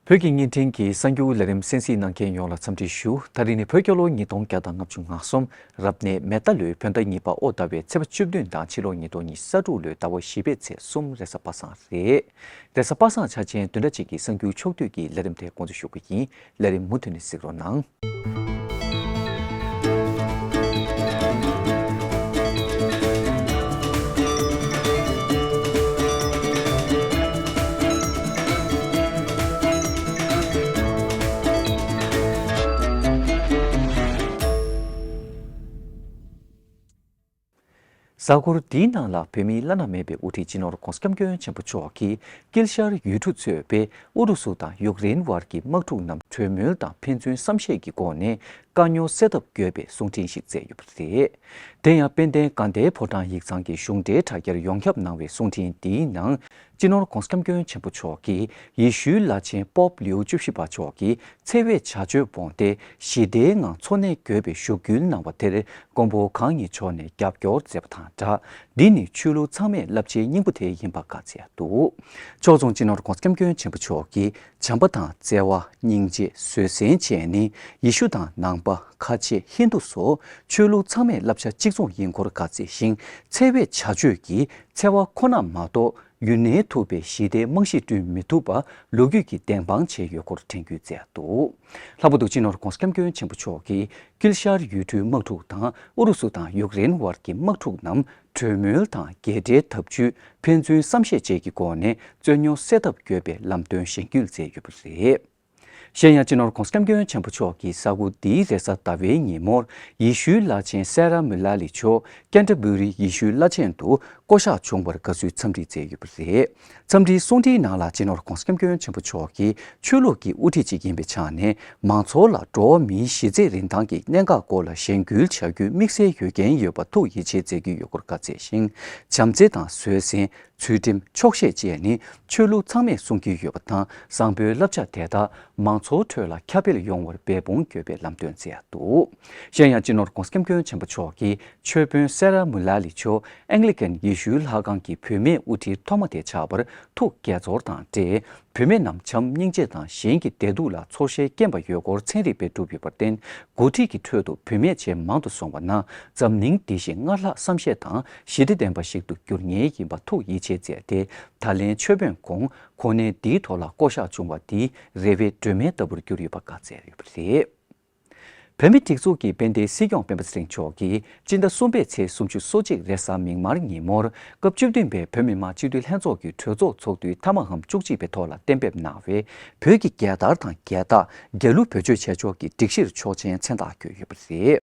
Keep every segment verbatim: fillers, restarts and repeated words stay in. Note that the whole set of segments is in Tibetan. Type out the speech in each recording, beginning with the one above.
བོད་ཀྱི་བརྙན་འཕྲིན་གྱི་གསར་འགྱུར་ལས་རིམ་གསན་གཟིགས་གནང་མཁན་ཡོངས་ལ་འཚམས་འདྲི་ཞུ། ད་རིང་ནི་བོད་རྒྱལ་ལོ་ཉིས་སྟོང་བརྒྱ་དང་ལྔ་བཅུ་ང་གསུམ་རབ་གནས་མེ་རྟ་ལོའི་བོད་ཟླ་གཉིས་པ་ཨོ་ཟླ་བའི་ཚེས་པ་བཅུ་བདུན་དང་ཕྱི་ལོ་ཉིས་སྟོང་ཉི་ཤུ་རྩ་དྲུག་ལོའི་ཟླ་བ་བཞི་པའི་ཚེས་གསུམ་རེས་གཟའ་པ་སངས་རེད། རེས་གཟའ་པ་སངས་འཆར་ཅན་བདུན་ཕྲག་གཅིག་གི་གསར་འགྱུར་ཕྱོགས་བསྡུས་ཀྱི་ལས་རིམ་དེ་འགོ་འཛུགས་ཞུ་གི་ཡིན། ལས་རིམ་མུ་མཐུད་ནས་གཟིགས་རོགས་གནང་། གཟའ་འཁོར་འདིའི་ནང་ལ་བོད་མིའི་བླ་ན་མེད་པའི་དབུ་ཁྲིད་སྤྱི་ནོར་༧གོང་ས་༧སྐྱབས་མགོན་ཆེན་པོ་མཆོག་གིས་དཀྱིལ་ཤར་ཡུལ་གྲུ་གཙོས་པའི་ཨུ་རུ་སུ་དང་ཡུཀ་རེན་བར་གྱི་དམག་འཁྲུག་རྣམས་གྲོས་མོལ་དང་ཕན་ཚུན་བསམ་ཤེས་ཀྱི་སྒོ་ནས་དཀའ་རྙོག་སེལ་ཐབས་དགོས་པའི་གསུང་འཕྲིན་ཞིག་བསྩལ་ཡོད་པ་རེད། དེ་ཡང་དཔལ་ལྡན་དགའ་ལྡན་ཕོ་བྲང་ཡིག་ཚང་གི་གཞུང་འབྲེལ་དྲ་རྒྱར་ཡོངས་ཁྱབ་གནང་བའི་གསུང་འཕྲིན་འདིའི་ནང་། སྤྱི་ནོར་༧གོང་ས་༧སྐྱབས་མགོན་ཆེན་པོ་མཆོག་གིས་ཡེ་ཤུའི་བླ་ཆེན་པོབ་ལིའུ་བཅུ་བཞི་པ་མཆོག་གིས་འཚེ་བའི་བྱ་སྤྱོད་སྤོང་སྟེ་ཞི་བདེའི་ངང་འཚོ་གནས་དགོས་པའི་ཞུ་སྐུལ་གནང་བ་དེར་མགོན་པོ་གང་ཉིད་མཆོག་ནས་རྒྱབ་སྐྱོར་མཛད་པ་དང་སྦྲགས། འདི་ནི་ཆོས་ལུགས་ཚང་མས་བསླབ་བྱའི་སྙིང་པོ་དེ་ཡིན་པ་བཀའ་སྩལ་འདུག་ཕྱོགས་མཚུངས་སྤྱི་ནོར་༧གོང་ས་༧སྐྱབས་མགོན་ཆེན་པོ་མཆོག་གིས་བྱམས་པ་དང་བརྩེ་བ། སྙིང་རྗེ། བཟོད་བསྲན་བཅས་ནི་ཡེ་ཤུ་དང་ནང་པ། ཁ་ཆེ། ཧིན་དུ་སོགས་ཆོས་ལུགས་ཚང་མས་བསླབ་བྱ་གཅིག་མཚུངས་ཡིན་སྐོར་བཀའ་སྩལ་ཞིང་། འཚེ་བའི་བྱ་སྤྱོད་ཀྱིས་འཚེ་བ་ཁོ་ན་མ་གཏོགས། ཡུན་གནས་ཐུབ་པའི་ཞི་བདེའི་རྨང་གཞི་བསྐྲུན་མི་ཐུབ་པ་ལོ་རྒྱུས་ཀྱིས་བདེན་དཔང་བྱས་ཡོད་སྐོར་དྲན་སྐུལ་མཛད་འདུག་ལྷག་པར་དུ་སྤྱི་ནོར་༧གོང་ས་༧སྐྱབས་མགོན་ཆེན་པོ་མཆོག་གིས་དཀྱིལ་ཤར་ཡུལ་གྲུའི་དམག་འཁྲུག་དང་ཨུ་རུ་སུ་དང་ཡུཀ་རེན་བར་གྱི་དམག་འཁྲུག་རྣམས་གྲོས་མོལ་དང་རྒྱས་འབྲེལ་ཐབས་ཇུས་ཕན་ཚུན་བསམ་ཤེས་བཅས་ཀྱི་སྒོ་ནས་རྩོད་རྙོག་སེལ་ཐབས་དགོས་པའི་ལམ་སྟོན་གཞེན་སྐུལ་མཛད་ཡོད་པ་རེད། གཞན་ཡང་སྤྱི་ནོར་༧གོང་ས་༧སྐྱབས་མགོན་ཆེན་པོ་མཆོག་གིས་གཟའ་འཁོར་འདིའི་རེས་གཟའ་ཟླ་བའི་ཉིན་མོར་ཡེ་ཤུའི་བླ་ཆེན་སེ་ར་མུ་ལ་ལི་མཆོག་ཀན་ཏ་བུ་རི་ཡེ་ཤུའི་བླ་ཆེན་དུ་བསྐོ་གཞག་བྱུང་བར་དགའ་བསུའི་འཚམས་འདྲི་མཛད་ཡོད་པ་རེད། འཚམས་འདྲིའི་གསུང་འཕྲིན་ནང་ལ་སྤྱི་ནོར་༧གོང་ས་༧སྐྱབས་མགོན་ཆེན་པོ་མཆོག་གིས་ཆོས་ལུགས་ཀྱི་དབུ་ཁྲིད་ཅིག་ཡིན་པའི་ཆ་ནས་མང་ཚོགས་ལ་འགྲོ་བ་མིའི་གཞི་རྩའི་རིན་ཐང་གི་གནད་འགག་སྐོར་ལ་གཞེན་སྐུལ་བྱ་རྒྱུའི་དམིགས་བསལ་ཡོད་མཁན་ཡོད་པ་ཐུགས་ཡིད་ཆེས་མཛད་ཀྱི་ཡོད་སྐོར་བཀའ་སྩལ་ཞིང་། བྱམས་བརྩེ་དང་བཟོད་བསྲན། ཚུལ་ཁྲིམས། ཆོག་ཤེས་བཅས་ནི་ཆོས་ལུགས་ཚང་མས་གསུང་གི་ཡོད་པ་དང་། བཟང་པོའི་བསླབ་བྱ་དེ་དག་མང་ཚོགས་ཁྲོད་ལ་ཁྱབ་སྤེལ་ཡོང་བར་འབད་འབུངས་དགོས་པའི་ལམ་སྟོན་མཛད་འདུག་གཞན་ཡང་སྤྱི་ནོར་༧གོང་ས་༧སྐྱབས་མགོན་ཆེན་པོ་མཆོག་གིས་ཆོས་དཔོན་སེ་ར་མུ་ལ་ལི་མཆོག་ཨེང་ལི་ཀན་ཡེ་ཤུའི་ལྷ་ཁང་གི་བུད་མེད་དབུ་ཁྲིད་ཐོག་མ་དེ་ཆགས་པར་ཐུགས་དགྱེས་ཚོར་དང་འབྲེལ། བུད་མེད་རྣམས་བྱམས་སྙིང་རྗེ་དང་གཞན་གྱི་བདེ་སྡུག་ལ་ཚོར་ཤེས་སྐྱེན་པ་ཡོད་སྐོར་ཚན་རིག་པས་བསྒྲུབས་ཡོད་པར་བརྟེན། འགོ་ཁྲིད་ཀྱི་ཁྲོད་དུ་བུད་མེད་ཇེ་མང་དུ་སོང་བ་ན། འཛམ་གླིང་འདི་བཞིན་སྔར་ལྷག་བསམ་ཤེས་དང་ཞི་བདེ་ལྡན་པ་ཞིག་ཏུ་འགྱུར་ངེས་ཡིན་པ་ཐུགས་ཡིད་ཆེས་མཛད་དེ། ད་ལན་ཆོས་དཔོན་ཁོང་གོ་གནས་འདིའི་ཐོག་ལ་བསྐོ་གཞག་བྱུང་བ་འདི་རེ་བའི་སྒྲོན་མེ་ལྟ་བུར་གྱུར་ཡོད་པ་བཀའ་སྩལ་ཡོད་པ་རེད། བོད་མིའི་སྒྲིག་འཛུགས་ཀྱི་དཔལ་ལྡན་སྲིད་སྐྱོང་སྤེན་པ་ཚེ་རིང་མཆོག་གིས་སྤྱི་ཟླ་གསུམ་པའི་ཚེས་སོ་གཅིག་རེས་གཟའ་མིག་དམར་ཉིན་མོར་སྐབས་བཅུ་བདུན་པའི་བོད་མི་མང་སྤྱི་འཐུས་ལྷན་ཚོགས་ཀྱི་གྲོས་ཚོགས་ཚོགས་དུས་མཐའ་མའམ་བཅུ་གཅིག་པའི་ཐོག་ལ་གཏན་འབེབས་གནང་བའི་བོད་ཀྱི་རྒྱལ་དར་དང་རྒྱལ་རྟགས་རྒྱལ་གླུ་བེད་སྤྱོད་བྱས་ཕྱོགས་ཀྱི་སྒྲིག་གཞིར་ཆོག་མཆན་མཚན་རྟགས་བཀོད་ཡོད་པ་རེད།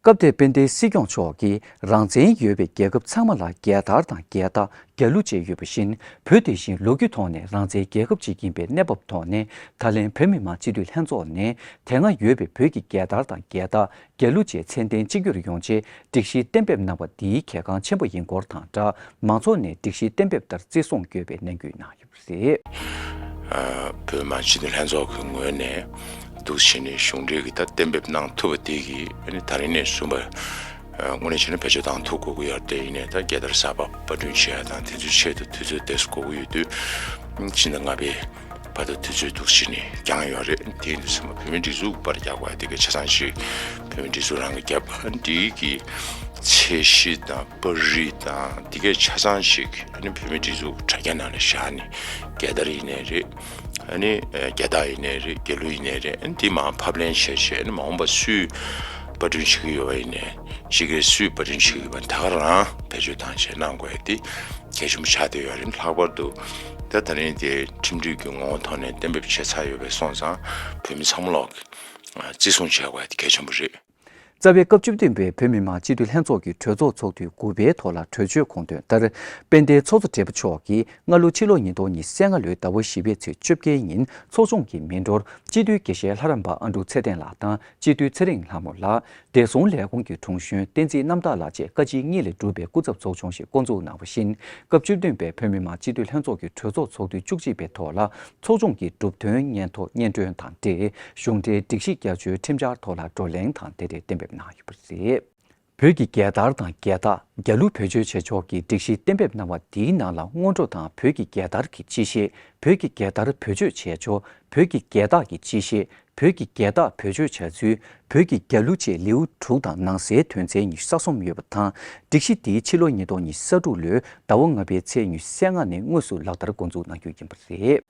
སྐབས་དེར་དཔལ་ལྡན་སྲིད་སྐྱོང་མཆོག་གིས་རང་བཙན་ཡོད་པའི་རྒྱལ་ཁབ་ཚང་མ་ལ་རྒྱལ་དར་དང་རྒྱལ་རྟགས། རྒྱལ་གླུ་བཅས་ཡོད་པ་བཞིན། བོད་དེ་བཞིན་ལོ་རྒྱུས་ཐོག་ནས་རང་བཙན་རྒྱལ་ཁབ་ཅིག་ཡིན་པའི་གནས་བབ་ཐོག་ནས། ད་ལན་བོད་མི་མང་སྤྱི་འཐུས་ལྷན་ཚོགས་ནས་དེ་སྔ་ཡོད་པའི་བོད་ཀྱི་རྒྱལ་དར་དང་རྒྱལ་རྟགས། རྒྱལ་གླུ་བཅས་ཚད་ལྡན་གཅིག་གྱུར་ཡོང་ཆེད་སྒྲིག་གཞི་གཏན་འབེབས་གནང་བ་འདི་གལ་འགངས་ཆེན་པོ་ཡིན་སྐོར་དང་སྦྲགས། མང་ཚོགས་ནས་སྒྲིག་གཞི་གཏན་འབེབས་ལྟར་བརྩི་སྲུང་དགོས་པའི་ནན་སྐུལ་གནང་ཡོད་པ་རེད། ཨ། བོད་མི་མང་སྤྱི་འཐུས་ལྷན་ཚོགས་ཀྱི་ངོས་ནས་འདུག་བྱས་ནས་གཞུང་འབྲེལ་གྱི་ད་གཏན་འབེབས་གནང་ཐུབ་པ་དེ་གིས་ཨ་ནི་ད་རིང་ནས་བཟུང་བར། ཨ། དངོས་གནས་བྱས་ན་བེད་སྤྱོད་བཏང་ཐུབ་དགོས་ཀྱི་ཡོད་རེད། དེ་ཡིན་ནའི་ད་རྒྱལ་དར་གསར་པ་པར་སྐྲུན་བྱེད་ཡ་དང་དེ་ཚོའི་ཆེད་དུ་དུས་ཚོད་དེ་ཚོ་དགོས་ཀྱི་ཡོད་དུས། ཕྱི་ཟླ་ལྔ་པའི་བར་དུ་དུས་ཚོད་འདུག་བྱས་ནས་འགྱངས་ཡོད་རེད། དེ་ཡིན་དུས་ཚང་མ་བོད་མིའི་སྒྲིག་འཛུགས་པར་རྒྱག་དགོས་ཡ་དེ་གའི་ཆ་ཚང་ཞིག་བོད་མིའི་སྒྲིག་འཛུགས་རང་གིས་བརྒྱབ། ཨ་ནི་འདི་གི་ཚད་གཞི་དང་པར་རིས་དང་འདི་གའི་ཆ་ཚང་ཞིག་ཨ་ནི་བོད་མིའི་སྒྲིག་འཛུགས་དྲ་རྒྱ་ནང་ནས་བཞག་ནས། རྒྱལ་དར་ཡིན་ནའི་རེད། ཨ་ནི་རྒྱལ་རྟགས་ཡིན་ནའི་རེད། རྒྱལ་གླུ་ཡིན་ནའི་རེད། ཨ་ནི་འདི་མར་ཕབ་ལེན་བྱས་བྱས། ཨ་ནི་མ་འོངས་པ་སུས་པར་སྐྲུན་བྱེད་ཀྱི་ཡོད་པ་ཡིན་ནའི། ཕྱི་རྒྱལ་སུས་པར་སྐྲུན་བྱེད་ཀྱི་ཡོད་པ་ད་ག་རང་བེད་སྤྱོད་བཏང་བྱས་གནང་དགོས་ཡ་དེ་གལ་ཆེན་པོ་ཆགས་བསྡད་ཡོད་རེད། ལྷག་པར་དུ་ད་ད་རིང་དེ་ཁྲིམས་སྒྲིག་གི་ངོ་བོ་ཐོག་ནས་གཏན་འབེབས་བྱས་ཚར་ཡོད་པས་སོང་ཙང་། བོད་མི་ཚང་མ་ལོག་གིས་བརྩི་སྲུང་བྱེད་དགོས་ཡ་དེ་གལ་ཆེན་པོ་རེད། རྩ་བའི་སྐབས་བཅུ་བདུན་པའི་བོད་མི་མང་སྤྱི་འཐུས་ལྷན་ཚོགས་ཀྱི་གྲོས་ཚོགས་ཚོགས་དུས་དགུ་པའི་ཐོག་ལ་གྲོས་ཆོད་དགོངས་དོན་ལྟར། དཔལ་ལྡན་ཚོགས་གཙོ་སྦྲེལ་པོ་མཆོག་གིས་སྔ་ལོ་ཕྱི་ལོ་ཉིས་སྟོང་ཉི་ཤུ་རྩ་ལྔ་ལོའི་ཟླ་བ་བཞི་པའི་ཚེས་བཅོ་བརྒྱད་ཉིན་ཚོགས་ཆུང་གི་མི་འགྲོར་སྤྱི་འཐུས་དགེ་བཤེས་ལྷ་རམས་པ་ཨ་འབྲུག་ཚེ་བརྟན་ལགས་དང་སྤྱི་འཐུས་ཚེ་རིང་ལྷ་མོ་ལགས། བདེ་སྲུང་ལས་ཁུངས་ཀྱི་དྲུང་གཞོན་བསྟན་འཛིན་རྣམ་དག་ལགས་བཅས་བཀའ་སྤྱི་གཉིས་ལས་གྲུབ་པའི་སྐུ་ཚབ་ཚོགས་ཆུང་ཞིག་བསྐོ་འཛུགས་གནང་བ་བཞིན། སྐབས་བཅུ་བདུན་པའི་བོད་མི་མང་སྤྱི་འཐུས་ལྷན་ཚོགས་ཀྱི་གྲོས་ཚོགས་ཚོགས་དུས་བཅུ་གཅིག་པའི་ཐོག་ལ། ཚོགས་ཆུང་གི་གྲུབ་དོན་སྙན་ཐོ་སྙན་སྒྲོན་དང་འབྲེལ་གཞུང་འབྲེལ་སྒྲིག་གཞི་བསྐྱར་བཅོས་ཁྲིམས་འཆར་ཐོག་ལ་བགྲོ་གླེང་དང་དེ་འབྲེལ་གཏན་འབེབས་གནང་ཡོད་པ་རེད། བོད་ཀྱི་རྒྱལ་དར་དང་རྒྱལ་རྟགས་རྒྱ་ལུ་བེད་སྤྱོད་བྱེད་ཕྱོགས་ཀྱི་སྒྲིག་གཞི་གཏན་འབེབས་གནང་བ་འདིའི་ནང་ལ་སྔོན་འགྲོ་དང་བོད་ཀྱི་རྒྱལ་དར་གྱི་སྤྱི་གཞས། བོད་ཀྱི་རྒྱལ་དར་བེད་སྤྱོད་བྱེད་ཕྱོགས། བོད་ཀྱི་རྒྱལ་རྟགས་ཀྱི་སྤྱི་གཞས། བོད་ཀྱི་རྒྱལ་རྟགས་བེད་སྤྱོད་བྱ་ཚུལ། བོད་ཀྱི་རྒྱ་ལུ་བཅས་ལེའུ་དྲུག་དང་ནང་གསེས་དོན་ཚན་ཉི་ཤུ་རྩ་གསུམ་ཡོད་པ་དང་། སྒྲིག་གཞི་འདིའི་ཕྱི་ལོ་ཉིས་སྟོང་ཉི་ཤུ་རྩ་དྲུག་ལོའི་ཟླ་བ་ལྔ་པའི་ཚེས་ཉི་ཤུ་རྩ་ལྔ་ནས་དངོས་སུ་ལག་བསྟར་འགོ་འཛུགས་གནང་རྒྱུ་ཡིན་པ་རེད།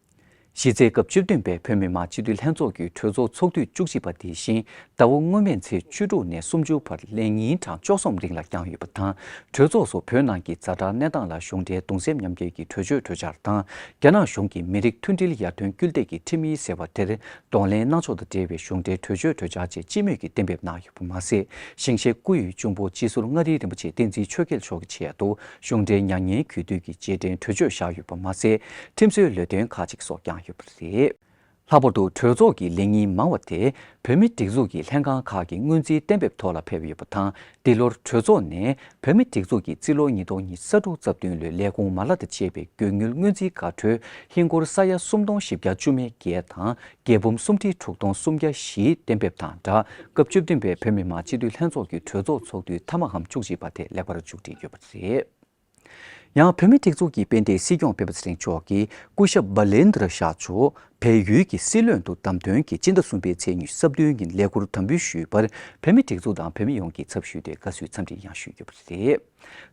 གཞི་རྩའི་སྐབས་བཅུ་བདུན་པའི་བོད་མི་མང་སྤྱི་འཐུས་ལྷན་ཚོགས་ཀྱི་གྲོས་ཚོགས་ཚོགས་དུས་བཅུ་གཅིག་པ་དེ་བཞིན་ཟླ་བ་སྔོན་མའི་ཚེས་བཅུ་དྲུག་ནས་སུམ་ཅུ་བར་ལས་ཉིན་གྲངས་བཅུ་གསུམ་རིང་ལ་བསྐྱངས་ཡོད་པ་དང་། གྲོས་ཚོགས་སུ་བོད་ནང་གི་ཛ་དྲག་གནས་སྟངས་ལ་གཞུང་འབྲེལ་གདུང་སེམས་མཉམ་སྐྱེད་ཀྱི་གྲོས་ཆོད་གྲོས་འཆར་དང་། རྒྱ་ནག་གཞུང་གིས་མི་རིགས་མཐུན་སྒྲིལ་ཡར་ཐོན་སྐུལ་འདེད་ཀྱི་ཁྲིམས་ཡིག་ཟེར་བ་དེར་གདོང་ལེན་གནང་ཕྱོགས་དང་འབྲེལ་བའི་གཞུང་འབྲེལ་གྲོས་ཆོད་གྲོས་འཆར་བཅས་སྤྱི་མོས་ཀྱིས་གཏན་འབེབས་གནང་ཡོད་པ་མ་ཟད། ཞིང་གཤེགས་སྐུ་ཡི་གཅུང་པོ་སྤྱི་ཟུར་མངའ་རིས་རིན་པོ་ཆེ་བསྟན་འཛིན་ཆོས་རྒྱལ་མཆོག་གི་ཆེད་དུ་གཞུང་འབྲེལ་མྱ་ངན་གུས་འདུད་ཀྱི་རྗེས་དྲན་གྲོས་ཆོད་བཞག་ཡོད་པ་མ་ཟད། ཁྲིམས་བཟོའི་ལས་དོན་ཁག་ཅིག་སོགས་བསྐྱངས་ཡོད་པ་རེད། ལྷག་པར་དུ་གྲོས་ཚོགས་ཀྱི་ལས་ཉིན་མང་བ་དེ་བོད་མིའི་སྒྲིག་འཛུགས་ཀྱི་ལྷན་ཁང་ཁག་གི་སྔོན་རྩིས་གཏན་འབེབས་ཐོག་ལ་ཕེབས་ཡོད་པ་དང་། འདི་ལོར་གྲོས་ཚོགས་ནས་བོད་མིའི་སྒྲིག་འཛུགས་ཀྱི་རྩིས་ལོ་ཉིས་སྟོང་ཉི་ཤུ་རྩ་དྲུག་རྩ་བདུན་ལོའི་ལས་ཁུངས་མ་ལག་དང་བཅས་པའི་དགོས་དངུལ་སྔོན་རྩིས་བཀའ་འཁྲོལ་ཧིན་སྒོར་ས་ཡ་སུམ་སྟོང་བཞི་བརྒྱ་བཅུ་མེད་བརྒྱད་དང་། རྒྱལ་འབུམ་སུམ་ཁྲི་དྲུག་སྟོང་སུམ་བརྒྱ་བཞི་གཏན་འབེབས་དང་སྦྲགས། སྐབས་བཅུ་བདུན་པའི་བོད་མི་མང་སྤྱི་འཐུས་ལྷན་ཚོགས་ཀྱི་གྲོས་ཚོགས་ཚོགས་དུས་མཐའ་མའམ་བཅུ་གཅིག་པ་དེ་ལེགས་པར་མཇུག་སྒྲིལ་ཡོད་པ་རེད། ཡང་བོད་མིའི་སྒྲིག་འཛུགས་ཀྱི་དཔལ་ལྡན་སྲིད་སྐྱོང་སྤེན་པ་ཚེ་རིང་མཆོག་གིས་སྐུ་ཞབས་བྷ་ལེན་དྲ་ཤཱ་མཆོག་བལ་ཡུལ་གྱི་སྲིད་བློན་དུ་བདམས་ཐོན་གྱིས་སྤྱི་ཟླ་གསུམ་པའི་ཚེས་ཉི་ཤུ་རྩ་བདུན་ཉིན་ལས་འཁུར་དམ་འབུལ་ཞུས་པར། བོད་མིའི་སྒྲིག་འཛུགས་དང་བོད་མི་ཡོངས་ཀྱིས་ཚབ་ཞུས་ཏེ་དགའ་བསུའི་འཚམས་འདྲི་ཡང་ཞུས་ཡོད་པ་རེད།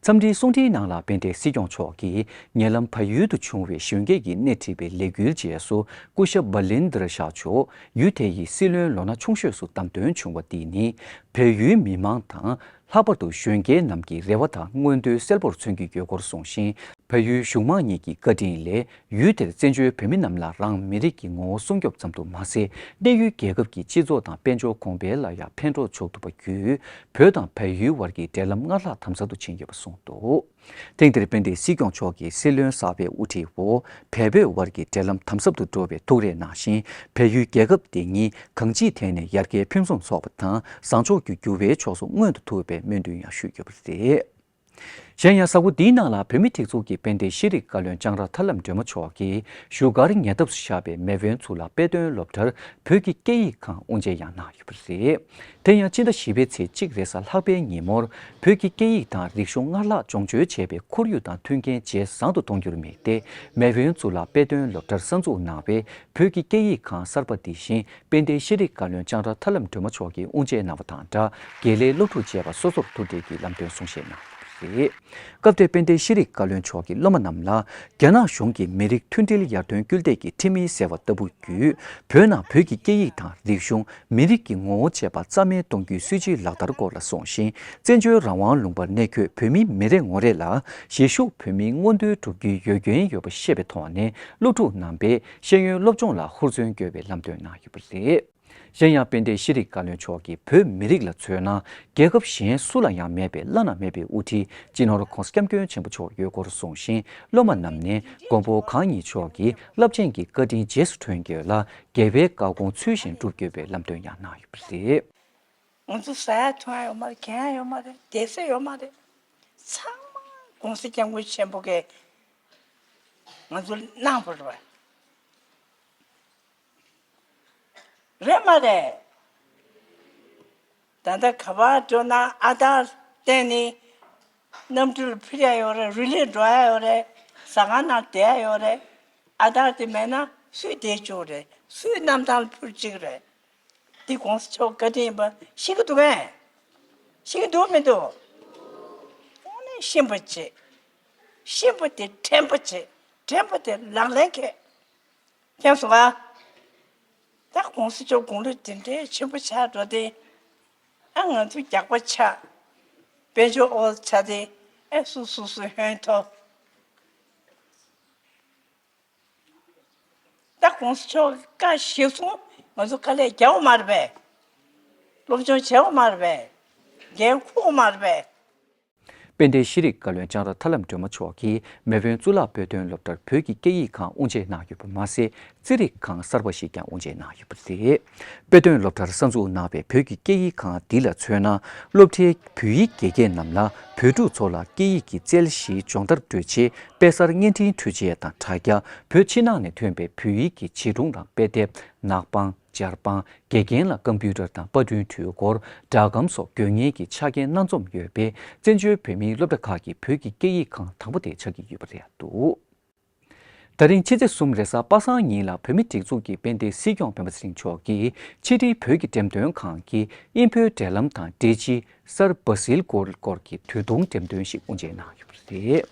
འཚམས་འདྲིའི་གསུང་འཕྲིན་ནང་ལ་དཔལ་ལྡན་སྲིད་སྐྱོང་མཆོག་གིས་ཉེ་ལམ་བལ་ཡུལ་དུ་བྱུང་བའི་གཞོན་སྐྱེས་ཀྱིས་སྣེ་ཁྲིད་པའི་ལས་འགུལ་རྗེས་སུ། སྐུ་ཞབས་བྷ་ལེན་དྲ་ཤཱ་མཆོག་ཡུལ་དེ་ཡི་སྲིད་བློན་ལོ་ན་ཆུང་ཤོས་སུ་བདམས་ཐོན་བྱུང་བ་འདི་ནི། བལ་ཡུལ་མི་མང་དང་། ལྷག་པར་དུ་གཞོན་སྐྱེས་རྣམས་ཀྱི་རེ་བ་དང་མངོན་འདོད་གསལ་པོར་མཚོན་གྱི་ཡོད་སྐོར་གསུངས་ཤིང་། བལ་ཡུལ་གཞུང་མང་གཉིས་ཀྱི་བཀའ་དྲིན་ལས། ཡུལ་དེར་བཙན་བྱོལ་བོད་མི་རྣམས་ལ་རང་མི་རིགས་ཀྱི་ངོ་བོ་སྲུང་སྐྱོབ་ཙམ་དུ་མ་ཟད། གནས་ཡུལ་རྒྱལ་ཁབ་ཀྱི་སྤྱི་ཚོགས་དང་དཔལ་འབྱོར་གོང་འཕེལ་ལ་ཡང་ཕན་གྲོགས་བྱུང་ཐུབ་པ་བརྒྱུད། བོད་དང་བལ་ཡུལ་བར་གྱི་འབྲེལ་ལམ་སྔར་ལྷག་དམ་ཟབ་ཏུ་ཕྱིན་ཡོད་པ་གསུངས་འདུག་ཐེངས་འདིར་དཔལ་ལྡན་སྲིད་སྐྱོང་མཆོག་གིས་སྲིད་བློན་གསར་པའི་དབུ་ཁྲིད་འོག་བལ་བོད་བར་གྱི་འབྲེལ་ལམ་དམ་ཟབ་ཏུ་འགྲོ་བའི་ཐུགས་རེ་གནང་ཞིང་། བལ་ཡུལ་རྒྱལ་ཁབ་དེ་གཉིས་གང་ཅིའི་ཐད་ནས་ཡར་རྒྱས་ཕུན་སུམ་ཚོགས་པ་དང་བཟང་ཕྱོགས་ཀྱི་འགྱུར་བའི་ཕྱོགས་སུ་མངོན་དུ་ཐུག་པའི་སྨོན་འདུན་ཡང་ཞུས་ཡོད་པ་རེད། གཞན་ཡང་། གཟའ་འཁོར་འདིའི་ནང་ལ་བོད་མིའི་སྒྲིག་འཛུགས་ཀྱི་དཔལ་ལྡན་ཤེས་རིག་བཀའ་བློན་ལྕང་ར་ཐར་ལམ་སྒྲོལ་མ་མཆོག་གིས་བཞུགས་སྒར་ཉེ་འདབས་སུ་བཞག་པའི་མེས་དབོན་ཚུལ་ལགས་དཔེ་སྟོན་སློབ་གྲྭར་བོད་ཀྱི་སྐད་ཡིག་ཁང་དབུ་འབྱེད་ཡང་གནང་ཡོད་པ་རེད། དེ་ཡང་སྤྱི་ཟླ་བཞི་པའི་ཚེས་གཅིག་རེས་གཟའ་ལྷག་པའི་ཉིན་མོར། བོད་ཀྱི་སྐད་ཡིག་དང་རིག་གཞུང་སྔར་ལྷག་སྦྱོང་བརྗོད་བྱེད་པའི་ཁོར་ཡུག་དང་མཐུན་རྐྱེན་ཇེ་བཟང་དུ་གཏོང་རྒྱུར་དམིགས་ཏེ། མེས་དབོན་ཚུལ་ལགས་དཔེ་སྟོན་སློབ་གྲྭར་གསར་འཛུགས་གནང་བའི་བོད་ཀྱི་སྐད་ཡིག་ཁང་གསར་པ་འདི་བཞིན། དཔལ་ལྡན་ཤེས་རིག་བཀའ་བློན་ལྕང་ར་ཐར་ལམ་སྒྲོལ་མ་མཆོག་གིས་དབུ་འབྱེད་གནང་བ་དང་སྦྲགས། དགེ་ལས་སློབ་ཕྲུག་བཅས་པ་སོ་སོར་ཐུག་འཕྲད་ཀྱིས་ལམ་སྟོན་གསུང་བཤད་གནང་ཡོད་པ་རེད། སྐབས་དེར་དཔལ་ལྡན་ཤེས་རིག་བཀའ་བློན་མཆོག་གིས་སློབ་མ་རྣམས་ལ། རྒྱ་ནག་གཞུང་གིས་མི་རིགས་མཐུན་སྒྲིལ་ཡར་ཐོན་སྐུལ་འདེད་ཀྱི་ཁྲིམས་ཡིག་ཟེར་བ་ལྟ་བུ་བརྒྱུད། བོད་ནང་བོད་ཀྱི་སྐད་ཡིག་དང་རིག་གཞུང་། མི་རིགས་ཀྱི་ངོ་བོ་བཅས་པ་རྩ་མེད་གཏོང་རྒྱུའི་སྲིད་བྱུས་ལག་བསྟར་སྐོར་ལ་གསུངས་ཤིང་། བཙན་བྱོལ་རང་དབང་ལུང་པར་གནས་འཁོད་བོད་མི་མི་རེ་ངོ་རེ་ལ་གཞིས་བཞུགས་བོད་མིའི་མངོན་འདོད་བསྒྲུབ་རྒྱུའི་ཡོད་རྒྱུན་ཡོད་པ་ཤེས་པའི་ཐོག་ནས། སློབ་ཕྲུག་རྣམ་པས་ཤེས་ཡོན་སློབ་སྦྱོང་ལ་ཧུར་བརྩོན་དགོས་པའི་ལམ་སྟོན་གནང་ཡོད་པ་རེད། གཞན་ཡང་། དཔལ་ལྡན་ཤེས་རིག་བཀའ་བློན་མཆོག་གིས་བོད་མི་རིགས་ལ་མཚོན་ན། རྒྱལ་ཁབ་གཞན་སུ་ལ་ཡང་མེད་པའི་བླ་ན་མེད་པའི་དབུ་ཁྲིད་སྤྱི་ནོར་༧གོང་ས་༧སྐྱབས་མགོན་ཆེན་པོ་མཆོག་ཡོད་སྐོར་གསུངས་ཤིང་། སློབ་མ་རྣམས་ནས་མགོན་པོ་གང་ཉིད་མཆོག་གི་རླབས་ཆེན་གྱི་བཀའ་དྲིན་རྗེས་སུ་དྲན་དགོས་ལ། རྒྱལ་བའི་བཀའ་དགོངས་ཚུལ་བཞིན་སྒྲུབ་དགོས་པའི་ལམ་སྟོན་ཡང་གནང་ཡོད་པ་རེད། ང་ཚོ་ཟ་ཡ་འཐུང་ཡ་ཡོད་མ་རེད། གྱོན་ཡ་ཡོད་མ་རེད། བསྡད་ས་ཡོད་མ་རེད། ཚང་མ་༧གོང་ས་༧སྐྱབས་མགོན་ཆེན་པོ་གིས་ང་ཚོ་གནང་བ་རེད་པ། རེད་མ་རེད། ད་ལྟ་ག་པར་འགྲོ་ན་ཨ་དར་བསྟན་ནས་གནམ་གྲུ་ལ་འཕུར་ཡ་ཡོད་རེད། རི་ལིར་འགྲོ་ཡ་ཡོད་རེད། ཟ་ཁང་ནང་བསྡད་ཡ་ཡོད་རེད། ཨ་དར་དེ་མེད་ན་སུས་བསྡད་ཆོག་རེད། སུའི་གནམ་ཐང་ལ་འཕུར་བཅུག་རེད། འདི་༧གོང་ས་མཆོག་བཀའ་དྲིན་ཡིན་པ་ཤེས་ཀྱི་འདུག་གས། ཤེས་ཀྱི་འདུག་མི་འདུག་དངོས་གནས་ཤེས་པ་བྱེད། ཤེས་པ་དེ་དྲན་པ་བྱེད། དྲན་པ་དེ་ལག་ལེན་འཁེལ། མཁྱེན་སོང་ང་། ད་༧གོང་ས་མཆོག་དགུང་ལོ་དེ་འདྲའི་ཆེན་པོ་ཆགས་འགྲོ་དེ། ཨ་ང་ཚོ་རྒྱགས་པ་ཆགས། དཔལ་འབྱོར་ཨོ་ཆགས་དེ། ཨ་སུ་སུ་སུ་ཧོན་ཐོ། ད་༧གོང་ས་མཆོག་གི་བཀའ་གཞིར་བཟུང་ང་ཚོ་དཀའ་ལས་རྒྱག་དགོས་མ་རེད་པས། སློབ་སྦྱོང་བྱེད་དགོས་མ་རེད་པས། འགན་འཁུར་མ་རེད་པས། དཔལ་ལྡན་ཤེས་རིག་བཀའ་བློན་ལྕང་ར་ཐར་ལམ་སྒྲོལ་མ་མཆོག་གིས་མེས་དབོན་གཙུག་ལག་དཔེ་སྟོན་སློབ་གྲྭར་བོད་ཀྱི་སྐད་ཡིག་ཁང་དབུ་འབྱེད་གནང་ཡོད་པ་མ་ཟད། རྩེད་རིགས་ཁང་གསར་པ་ཞིག་ཀྱང་དབུ་འབྱེད་གནང་ཡོད་པ་རེད། དཔེ་སྟོན་སློབ་གྲྭར་གསར་འཛུགས་གནང་བའི་བོད་ཀྱི་སྐད་ཡིག་ཁང་འདི་ལ་མཚོན་ན། སློབ་གྲྭའི་བོད་ཡིག་དགེ་རྒན་རྣམས་ལ་བོད་ཕྲུག་ཚོ་ལ་སྐད་ཡིག་གི་རྩལ་བཞིའི་སྦྱོང་བརྡར་སྤྲོད་ཆེད། དཔེ་གསར་བརྙན་འཕྲིན་འཕྲུལ་ཆས་དང་དྲ་རྒྱ། བོད་ཕྱི་ནང་ནས་ཐོན་པའི་བོད་ཡིག་གི་བྱིས་སྒྲུང་དང་དཔེ་དེབ། ནག་པང་། སྦྱར་པང་། དགེ་རྒན་ལ་ཀམ་པུའུ་ཊར་དང་པར་སྐྲུན་འཕྲུལ་འཁོར། སྒྲ་སྒམ་སོགས་དགོས་ངེས་ཀྱི་ཆ་རྐྱེན་སྣ་འཛོམས་ཡོད་པས། བཙན་བྱོལ་བོད་མིའི་སློབ་གྲྭ་ཁག་གི་བོད་ཀྱི་སྐད་ཡིག་ཁང་དང་པོ་དེ་ཆགས་ཀྱི་ཡོད་པ་རེད་འདུག། ད་རིང་ཕྱི་ཚེས་གསུམ་རེས་གཟའ་པ་སངས་ཉིན་ལ་བོད་མིའི་སྒྲིག་འཛུགས་ཀྱི་དཔལ་ལྡན་སྲིད་སྐྱོང་སྤེན་པ་ཚེ་རིང་མཆོག་གིས་ཕྱི་དྲིལ་བོད་ཀྱི་འགྲེམས་སྟོན་ཁང་གི་དབྱིན་བོད་འབྲེལ་ལམ་དང་འབྲེལ་སྤྱི་སར་བྷ་སིལ་གྷོལ་སྐོར་གྱི་དུས་ཐུང་འགྲེམས་སྟོན་ཞིག་དབུ་འབྱེད་གནང་ཡོད་པ་རེད།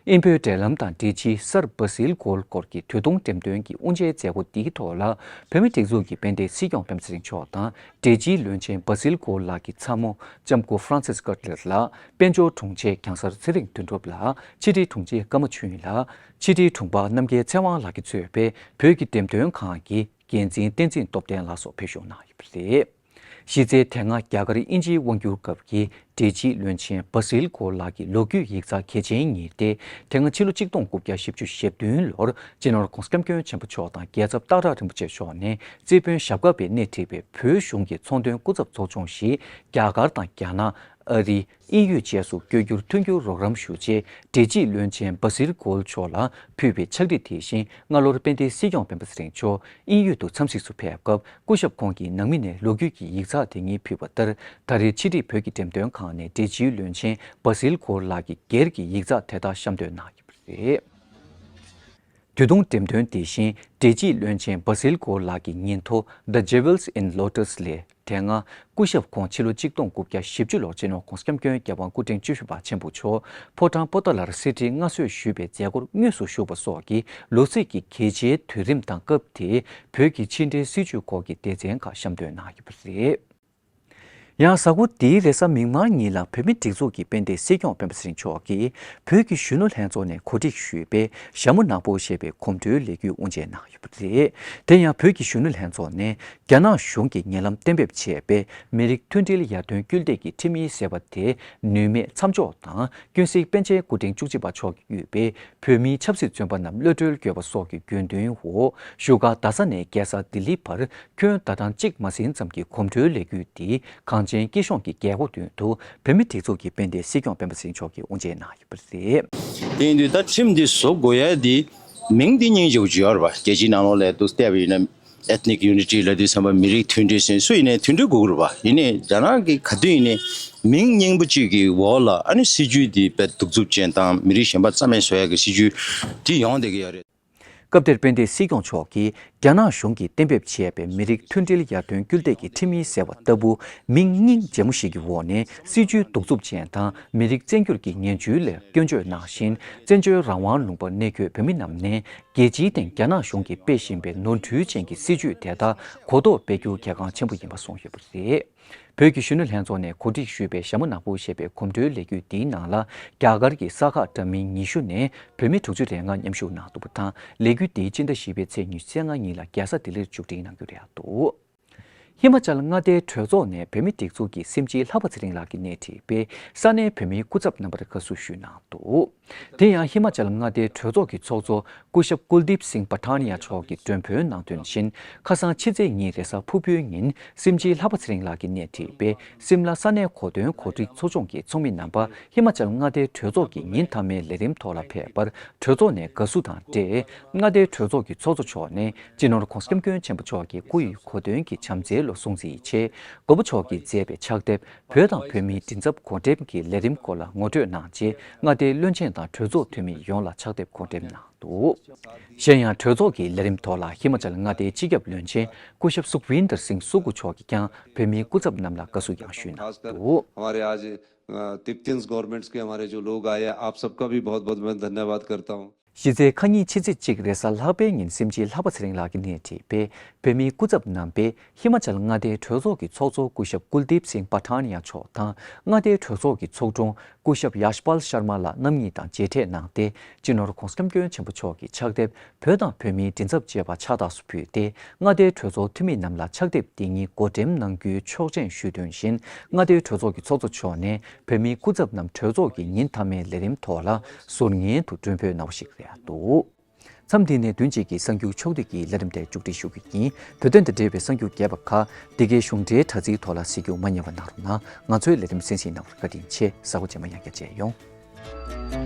དབྱིན་བོད་འབྲེལ་ལམ་དང་འབྲེལ་སྤྱི་སར་བྷ་སིལ་གྷོལ་སྐོར་གྱི་དུས་ཐུང་འགྲེམས་སྟོན་གྱི་དབུ་འབྱེད་མཛད་སྒོ་འདིའི་ཐོག་ལ། བོད་མིའི་སྒྲིག་འཛུགས་ཀྱི་དཔལ་ལྡན་སྲིད་སྐྱོང་སྤེན་པ་ཚེ་རིང་མཆོག་དང་། འབྲེལ་སྤྱིའི་བློན་ཆེན་བྷ་སིལ་གྷོལ་ལགས་ཀྱི་ཚ་མོ་ལྕམ་སྐུ་ཧྥ་རན་སིས་ཀར་ལེར་ལགས། དཔལ་འབྱོར་དྲུང་ཆེ་གྱང་གསར་ཚེ་རིང་དོན་གྲུབ་ལགས། ཕྱི་དྲིལ་དྲུང་ཆེ་ཀརྨ་ཆོས་དབྱིངས་ལགས། ཕྱི་དྲིལ་དྲུང་འཕར་རྣམ་རྒྱལ་ཚེ་དབང་ལགས་ཀྱིས་གཙོས་པའི་བོད་ཀྱི་འགྲེམས་སྟོན་ཁང་གི་འགན་འཛིན་བསྟན་འཛིན་སྟོབས་ལྡན་ལགས་སོགས་ཕེབས་ཞུགས་གནང་ཡོད་པ་རེད། གཞི་རྩའི་དེ་སྔ་རྒྱ་གར་དབྱིན་ཇིའི་དབང་སྒྱུར་སྐབས་ཀྱི་འབྲེལ་སྤྱིའི་བློན་ཆེན་བྷ་སིལ་གྷོལ་ལགས་ཀྱི་ལོ་རྒྱུས་ཡིག་ཚགས་གལ་ཆེན་ཉིད་དེ། དེ་སྔ་ཕྱི་ལོ་ཆིག་སྟོང་དགུ་བརྒྱ་བཞི་བཅུ་ཞེ་བདུན་ལོར་སྤྱི་ནོར་༧གོང་ས་༧སྐྱབས་མགོན་ཆེན་པོ་མཆོག་དང་རྒྱལ་ཚབ་སྟག་བྲག་རིན་པོ་ཆེ་མཆོག་ནས་རྩིས་དཔོན་ཞབས་དཀར་པས་སྣེ་ཁྲིད་པའི་བོད་གཞུང་གི་ཚོང་དོན་སྐུ་ཚབ་ཚོགས་ཆུང་ཞིག་རྒྱ་གར་དང་རྒྱ་ནག་ཨ་རི། དབྱིན་ཡུལ་བཅས་སུ་བསྐྱོད་རྒྱུར་མཐུན་འགྱུར་རོགས་རམ་ཞུ་ཆེད། འབྲེལ་སྤྱིའི་བློན་ཆེན་བྷ་སིལ་གྷོལ་མཆོག་ལ་ཕུལ་བའི་ཕྱག་བྲིས་དེ་བཞིན་སྔ་ལོར་དཔལ་ལྡན་སྲིད་སྐྱོང་སྤེན་པ་ཚེ་རིང་མཆོག་དབྱིན་ཡུལ་དུ་འཚམས་གཟིགས་སུ་ཕེབས་སྐབས། སྐུ་ཞབས་ཁོང་གི་ནང་མི་ནས་ལོ་རྒྱུས་ཀྱི་ཡིག་ཚགས་དེ་ཉིད་ཕུལ་བ་ལྟར། ད་རེས་ཕྱི་དྲིལ་བོད་ཀྱི་འགྲེམས་སྟོན་ཁང་ནས་འབྲེལ་སྤྱིའི་བློན་ཆེན་བྷ་སིལ་གྷོལ་ལགས་ཀྱི་སྒེར་གྱི་ཡིག་ཚགས་དེ་དག་བཤམས་སྟོན་གནང་ཡོད་པ་རེད། དུས་ཐུང་འགྲེམས་སྟོན་དེ་བཞིན་འབྲེལ་སྤྱིའི་བློན་ཆེན་བྷ་སིལ་གྷོལ་ལགས་ཀྱི་ཉིན་ཐོ་The Jewels in Lotus ལས། དེ་སྔ་སྐུ་ཞབས་ཁོང་ཕྱི་ལོ་ཆིག་སྟོང་དགུ་བརྒྱ་བཞི་བཅུ་ལོར་སྤྱི་ནོར་༧གོང་ས་༧སྐྱབས་མགོན་རྒྱལ་དབང་སྐུ་ཕྲེང་བཅུ་བཞི་པ་ཆེན་པོ་མཆོག་ཕོ་བྲང་པོ་ཏཱ་ལར་གསེར་ཁྲིར་མངའ་གསོལ་ཞུས་པའི་མཛད་སྒོར་དངོས་སུ་ཞུགས་པ་སོགས་ཀྱིས་ལོ་ཚིགས་ཀྱི་གལ་ཆེའི་དུས་རིམ་དང་སྐབས་དེའི་བོད་ཀྱི་ཕྱི་འབྲེལ་སྲིད་བྱུས་སྐོར་གྱི་སྡེ་ཚན་ཁག་བཤམས་སྟོན་གནང་ཡོད་པ་རེད། ཡང་གཟའ་འཁོར་འདིའི་རེས་གཟའ་མིག་དམར་ཉིན་ལ་བོད་མིའི་སྒྲིག་འཛུགས་ཀྱི་དཔལ་ལྡན་སྲིད་སྐྱོང་སྤེན་པ་ཚེ་རིང་མཆོག་གིས་བོད་ཀྱི་གཞོན་ནུ་ལྷན་ཚོགས་ནས་གོ་སྒྲིག་ཞུས་པའི་ཞྭ་མོ་ནག་པོ་ཞེས་པའི་གོམ་བགྲོད་ལས་འགུལ་དབུ་འབྱེད་གནང་ཡོད་པ་རེད། དེ་ཡང་བོད་ཀྱི་གཞོན་ནུ་ལྷན་ཚོགས་ནས་རྒྱ་ནག་གཞུང་གིས་ཉེ་ལམ་གཏན་འབེབས་བྱས་པའི་མི་རིགས་མཐུན་སྒྲིལ་ཡར་ཐོན་སྐུལ་འདེད་ཀྱི་ཁྲིམས་ཡིག་ཟེར་བ་དེ་ནུས་མེད་མཚམས་འཇོག་དང་། ཀུན་གཟིགས་པཎ་ཆེན་སྐུ་ཕྲེང་བཅུ་གཅིག་པ་མཆོག་གིས་དབུས་པའི་བོད་མིའི་ཆབ་སྲིད་བཙོན་པ་རྣམས་གློད་གྲོལ་དགོས་པ་སོགས་ཀྱི་དགོས་འདུན་འོག་བཞུགས་སྒར་རྡ་ས་ནས་རྒྱལ་ས་ལྡི་ལི་བར་ཁྱོན་ཟླ་གྲངས་གཅིག་མ་ཟིན་ཙམ་གྱི་གོམ་བགྲོད་ལས་འགུལ་འདི་གངས་ཅན་སྐྱིད་གཤོངས་ཀྱི་རྒྱལ་སྒོ་མདུན་དུ་བོད་མིའི་སྒྲིག་འཛུགས་ཀྱི་དཔལ་ལྡན་སྲིད་སྐྱོང་སྤེན་པ་ཚེ་རིང་མཆོག་གིས་དབུ་འབྱེད་གནང་ཡོད་པ་རེད། དེ་ཡིན་དུས་ད་ཁྲིམས་འདི་བཟོ་དགོས་ཡ་འདི་མིང་འདི་སྙིང་རྗེ་པོ་ཅིག་ཡོད་རེད་པ། རྒྱལ་སྤྱིའི་ནང་ལོགས་ལ་འདུག་བལྟས་པ་ཡིན་ན། Ethnic Unity ལབ་དུས་ཙམ་པ་མི་རིགས་མཐུན་སྒྲིལ་ཟེར། སུ་ཡིན་ནའི་མཐུན་སྒྲིལ་དགོས་ཀྱི་རེད་པ། ཡིན་ནའི་རྒྱ་ནག་གིས་ག་དུས་ཡིན་ནའི་མིང་སྙན་པོ་གཅིག་གི་འོག་ལ་ཨ་ནི་སྲིད་ཇུས་འདི་དཔེ་གདུག་རྩུབ་ཅན་དང་མི་རིགས་གཞན་པ་རྩ་མེད་བཟོ་ཡ་གི་སྲིད་ཇུས་འདི་ཡོང་བསྡད་ཀྱི་ཡོད་རེད། སྐབས་དེར་དཔལ་ལྡན་སྲིད་སྐྱོང་མཆོག་གིས་རྒྱ་ནག་གཞུང་གིས་གཏན་འབེབས་བྱས་པའི་མི་རིགས་མཐུན་སྒྲིལ་ཡར་ཐོན་སྐུལ་འདེད་ཀྱི་ཁྲིམས་ཡིག་ཟེར་བ་ལྟ་བུ་མིང་སྙིང་རྗེ་མོ་ཞིག་གི་འོག་ནས་སྲིད་ཇུས་གདུག་རྩུབ་ཅན་དང་མི་རིགས་བཙན་སྒྱུར་གྱི་ངན་ཇུས་ལས་སྐྱོན་བརྗོད་གནང་བཞིན། བཙན་བྱོལ་རང་དབང་ལུང་པར་གནས་འཁོད་བོད་མི་རྣམས་ནས་རྒྱལ་སྤྱིའི་སྟེང་རྒྱ་ནག་གཞུང་གིས་སྤེལ་བཞིན་པའི་ནོར་འཁྲུལ་ཅན་གྱི་སྲིད་ཇུས་དེ་དག་གོ་རྟོགས་སྤེལ་རྒྱུ་གལ་འགངས་ཆེན་པོ་ཡིན་པ་གསུངས་ཡོད་པ་རེད། བོད་ཀྱི་གཞོན་ནུ་ལྷན་ཚོགས་ནས་གོ་སྒྲིག་ཞུས་པའི་ཞྭ་མོ་ནག་པོ་ཞེས་པའི་གོམ་བགྲོད་ལས་འགུལ་འདིའི་ནང་ལ་རྒྱ་གར་གྱི་ས་ཁག་འདྲ་མིན་ཉི་ཤུ་ནས་བོད་མི་དྲུག་ཅུ་རེ་ལྔ་མཉམ་ཞུགས་གནང་འདུག་པ་དང་། ལས་འགུལ་འདིའི་སྤྱི་ཟླ་བཞི་པའི་ཚེས་ཉི་ཤུ་རྩ་ལྔ་ཉིན་ལ་རྒྱལ་ས་ལྡི་ལིར་མཇུག་སྒྲིལ་གནང་རྒྱུ་རེད་འདུག། ཧི་མ་ཅལ་མངའ་སྡེའི་གྲོས་ཚོགས་ནས་བོད་མིའི་སྒྲིག་འཛུགས་ཀྱི་སྲིད་སྤྱི་ལྷག་པ་ཚེ་རིང་ལགས་ཀྱིས་སྣེ་ཁྲིད་པའི་ས་གནས་བོད་མིའི་སྐུ་ཚབ་རྣམ་པར་དགའ་བསུ་ཞུས་གནང་འདུག། དེ་ཡང་ཧི་མ་ཅལ་མངའ་སྡེའི་གྲོས་ཚོགས་ཀྱི་ཚོགས་གཙོ་སྐུ་ཞབས་ཀུལ་དིབ་སིང་པ་ཐཱན་ཡ་མཆོག་གིས་མགྲོན་ཕུལ་གནང་དོན་བཞིན། ཁ་སང་ཕྱི་ཚེས་གཉིས་རེས་གཟའ་ཕུར་བུའི་ཉིན་སྲིད་སྤྱི་ལྷག་པ་ཚེ་རིང་ལགས་ཀྱིས་སྣེ་ཁྲིད་པའི་སིམ་ལ་ས་གནས་གོ་སྟོན་གོ་སྒྲིག་ཚོགས་ཆུང་གི་ཚོགས་མི་རྣམ་པ་ཧི་མ་ཅལ་མངའ་སྡེའི་གྲོས་ཚོགས་ཀྱི་ཉིན་མཐའ་མའི་ལས་རིམ་ཐོག་ལ་ཕེབས་པར་གྲོས་ཚོགས་ནས་དགའ་བསུ་དང་འབྲེལ། མངའ་སྡེའི་གྲོས་ཚོགས་ཀྱི་ཚོགས་གཙོ་མཆོག་ནས་སྤྱི་ནོར་༧གོང་ས་༧སྐྱབས་མགོན་ཆེན་པོ་མཆོག་གི་སྐུ་ཡི་གོ་སྟོན་གྱི་བྱམས་བརྩེའི་ལོ་སྲུང་བརྩི་ཡི་ཆེད། མགོན་པོ་མཆོག་གིས་མཛད་པའི་ཕྱག་དེབ་བོད་དང་བོད་མིའི་མགྲིན་ཚབ་གོ་འགྲེམས་ཀྱི་ལས་རིམ་སྐོར་ལ་ངོ་སྤྲོད་གནང་རྗེས། མངའ་སྡེའི་བློན་ཆེན་དང་གྲོས་ཚོགས་འཐུས་མི་ཡོངས་ལ་ཕྱག་དེབ་གོ་འགྲེམས་གནང་འདུག། གཞན་ཡང་གྲོས་ཚོགས་ཀྱི་ལས་རིམ་ཐོག་ལ་ཧི་མ་ཅལ་མངའ་སྡེའི་སྤྱི་ཁྱབ་བློན་ཆེན་སྐུ་ཞབས་སུག་ཝིན་དར་སིང་སུ་ཀུ་མཆོག་གིས་ཀྱང་བོད་མིའི་སྐུ་ཚབ་རྣམས་ལ་དགའ་བསུ་ཡང་ཞུས་གནང་འདུག། हमारे आज अ, तिब्बतियंस गवर्नमेंट्स के हमारे जो लोग आए हैं, आप सबका भी बहुत बहुत मैं धन्यवाद करता हूँ। གཞི་རྩའི་ཁ་ཉིན་ཕྱི་ཚེས་གཅིག་རེས་གཟའ་ལྷག་པའི་ཉིན་སེམས་ཅན་ལྷག་པ་ཚེ་རིང་ལགས་ཀྱིས་སྣེ་ཁྲིད་པའི་བོད་མིའི་སྐུ་ཚབ་རྣམ་པས་ཧི་མ་ཅལ་མངའ་སྡེའི་གྲོས་ཚོགས་ཀྱི་ཚོགས་གཙོ་སྐུ་ཞབས་ཀུལ་དིབ་སིང་པ་ཐཱན་ཡ་མཆོག་དང་། མངའ་སྡེའི་གྲོས་ཚོགས་ཀྱི་ཚོགས་དྲུང་ སྐུ་ཞབས་ཡཱཤ་པཱལ་ཤར་མ་ལགས་རྣམ་གཉིས་དང་མཇལ་འཕྲད་གནང་སྟེ། སྤྱི་ནོར་༧གོང་ས་༧སྐྱབས་མགོན་ཆེན་པོ་མཆོག་གི་ཕྱག་དེབ་བོད་དང་བོད་མིའི་མགྲིན་ཚབ་ཅེས་པ་ཕྱག་རྟགས་སུ་ཕུལ་ཏེ། མངའ་སྡེའི་གྲོས་ཚོགས་འཐུས་མི་རྣམས་ལ་ཕྱག་དེབ་འདི་ཉིད་བགོ་འགྲེམས་གནང་རྒྱུའི་ཆོག་མཆན་ཞུས་དོན་བཞིན། མངའ་སྡེའི་གྲོས་ཚོགས་ཀྱི་ཚོགས་གཙོ་མཆོག་ནས་བོད་མིའི་སྐུ་ཚབ་རྣམས་གྲོས་ཚོགས་ཀྱི་ཉིན་མཐའ་མའི་ལས་རིམ་ཐོག་ལ་ཟུར་ཉན་དུ་མགྲོན་འབོད་གནང་བ་ཞིག་རེད་འདུག་མཚམས་འདི་ནས་བདུན་གཅིག་གི་གསར་འགྱུར་ཕྱོགས་བསྡུས་ཀྱི་ལས་རིམ་དེ་མཇུག་སྒྲིལ་ཞུ་རྒྱུ་ཡིན། བོད་དོན་དང་འབྲེལ་བའི་གསར་འགྱུར་རྒྱས་པ་ཁག་འདི་གའི་གཞུང་འབྲེལ་དྲ་ཚིགས་ཐོག་ལ་གཟིགས་རྒྱུ་མ་བསྙེལ་བ་གནང་རོགས་གནང་། ང་ཚོའི་ལས་རིམ་གསན་གཟིགས་གནང་བར་བཀའ་དྲིན་ཆེ། གཟའ་འཁོར་རྗེས་མ་ཡང་བསྐྱར་མཇལ་ཡོང་།